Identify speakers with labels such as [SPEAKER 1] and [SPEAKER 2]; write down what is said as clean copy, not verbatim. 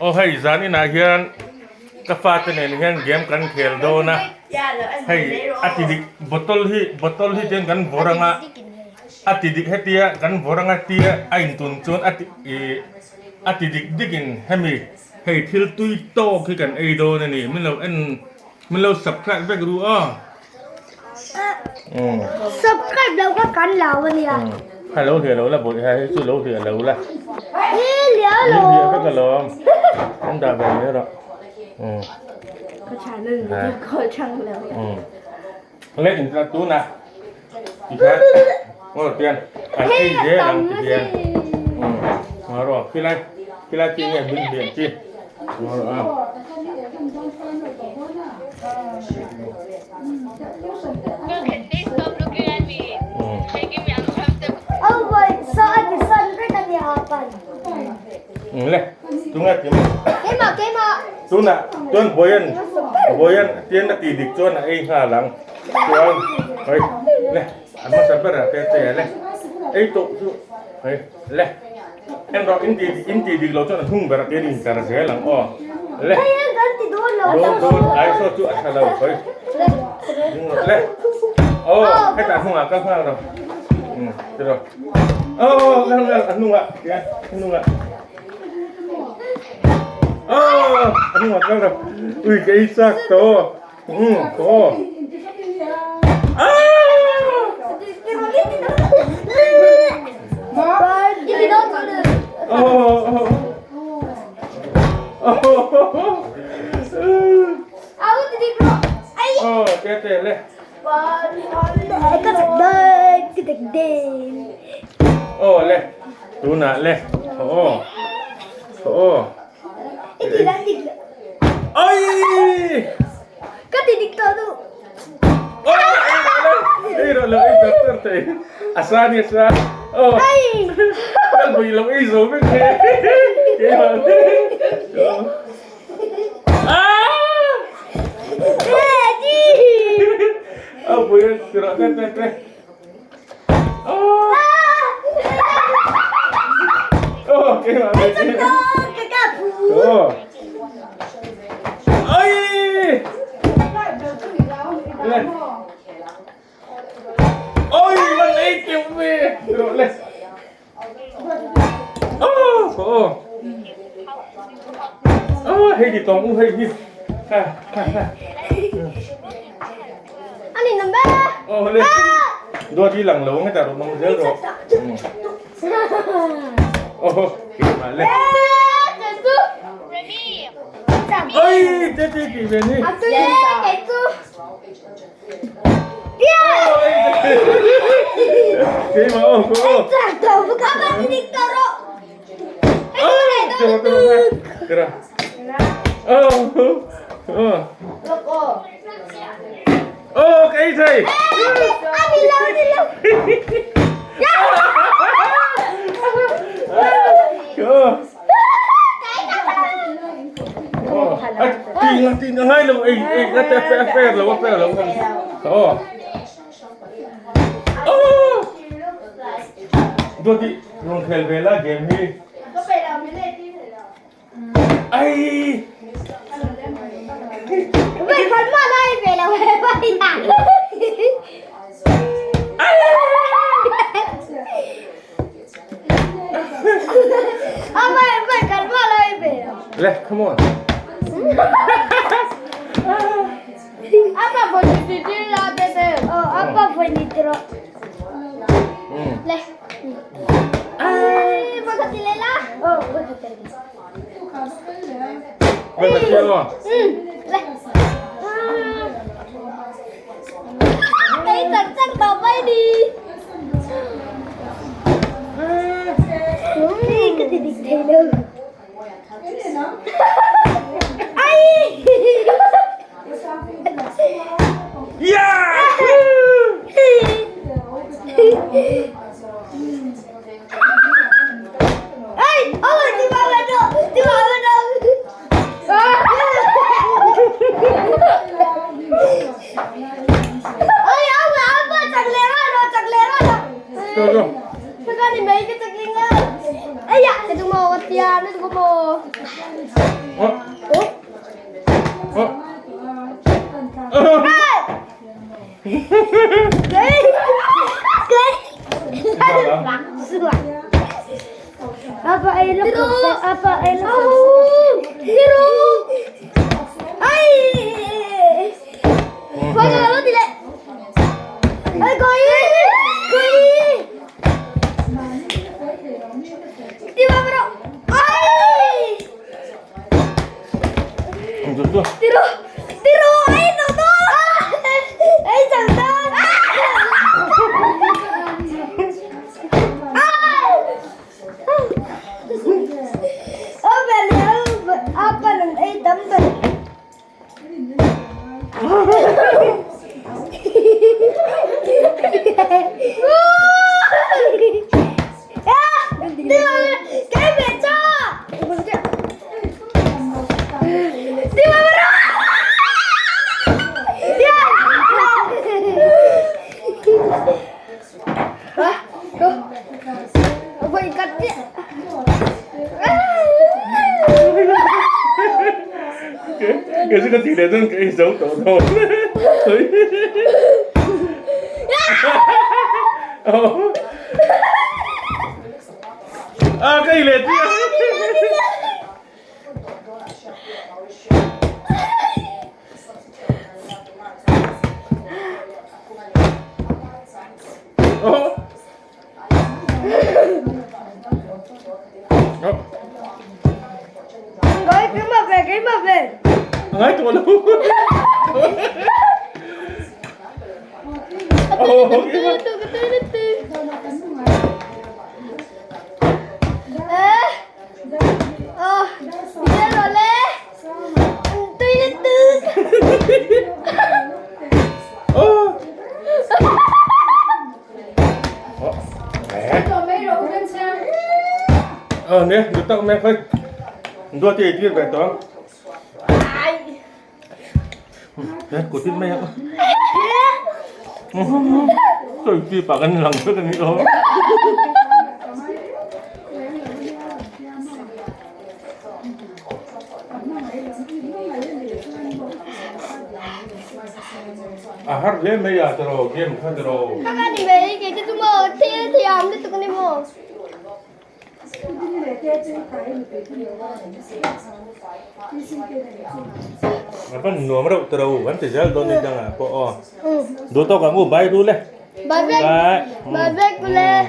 [SPEAKER 1] Aw hei zan inah hian ka fate nen hian game kan khel dawn a hei a ti dik bottle hi bottle hi tiang kan vawrh anga a ti dik hetia kan vawrh anga tia a intun chuan a ti ih a ti dik dik in hemi hei thil tui tawk hi kan ei dawn a ni min lo en min lo subscribe vek ru aw.
[SPEAKER 2] Subscribe lo kha kan lo a nia.
[SPEAKER 1] Kha lo hliah lo la bawih ha hei chu lo hliah lo la.
[SPEAKER 2] I hliah lo.
[SPEAKER 1] I hliah vek alawm. Kan dah ve mai rawh.
[SPEAKER 3] Ka channel video call chang lo.
[SPEAKER 1] Le in tla tuna. Tikhan ngor tian an ei zel ang ti hian. Ngor rawh khilai khilai chi nge min hliah chi. Ngor rawh a. Le tunga ti tuna chuan boyan boyan tian a ti dik chuan a ei nghal ang chuan hei le a hmasa ber ah te te le ei tawh chu hei le en rawh in ti in ti dik lo chuan a hnung ber ah tian in tlar zel ang aw le dawn dawn ai saw chu a tha lo hei le aw hetah hnungah kal nghal rawh um ti rawh aw kal nghal a hnungah tian a hnungah aw a hnungah kal rawh ui ka ei chak tawh um aw Aw le tunah le aw aw Oi!
[SPEAKER 2] Ka ti dik tawh duh.
[SPEAKER 1] Ei rawh lo ei tar tar thei. A sa ni a sa. Aw. Kan pui lo ei zo vek nge. Keimah. Ah! Aw pui ti rawh te te te. Aw keimah. Aw. Ai! Le. Ôi,มันei tiêu về. Rồi le. Oh, oh. Oh, hei di tong u hei hi. Ha, ha, ha.
[SPEAKER 2] Ani number.
[SPEAKER 1] Oh, le. Dua di lang lo ngai ta ro mang zel ro. Oh, ke ma le. Ôi, te te ti ve ni. Ke ma oh, oh. Oh, tira, tira, tira. Oh, oh. Oh, cái gì? Oh, tin tin ngay lo ei ei na te fe fe lo fe lo. Oh. Oh. Đôi đi, rong khel về la game hi. Ai. Le, come on. Bên kia luôn. Yeah! Rồi rồi.
[SPEAKER 2] Apa ei lo apa ei lo Tiru. Ai. Kau kalau tidak. Ai kau ini. Kau ini. Tiba bro. Ai. Tiru. Tiru. Ai no no. Ai chẳng ta. Apa nang ei tam ber. Cái mẹ cho. Tiba bro. Vậy cắt chứ.
[SPEAKER 1] Cái gì cái tỷ lệ dân cái dấu tổ thôi. À cái lệ chứ.
[SPEAKER 2] Gọi cái mà về cái mà về.
[SPEAKER 1] Ngay tụi nó. Oh, okay.
[SPEAKER 2] Ờ, đi rồi lê. Tuy tư.
[SPEAKER 1] Oh. Mẹ. Ờ nè, được tao mẹ khơi. Đua thì tiết về toán. Nè, của tin mẹ. Tôi chỉ bảo anh lần trước anh đó. À hát lên bây giờ rồi game khác rồi.
[SPEAKER 2] Các anh đi về cái cái mò thì thì làm được tụi con đi mò.
[SPEAKER 1] Vẫn nuông đâu từ đầu vẫn chỉ ra đôi nên rằng à, bộ. Đồ tao cả ngủ bay luôn đấy.
[SPEAKER 2] Bye bye.
[SPEAKER 1] Bye.
[SPEAKER 2] Bye bye cô lê.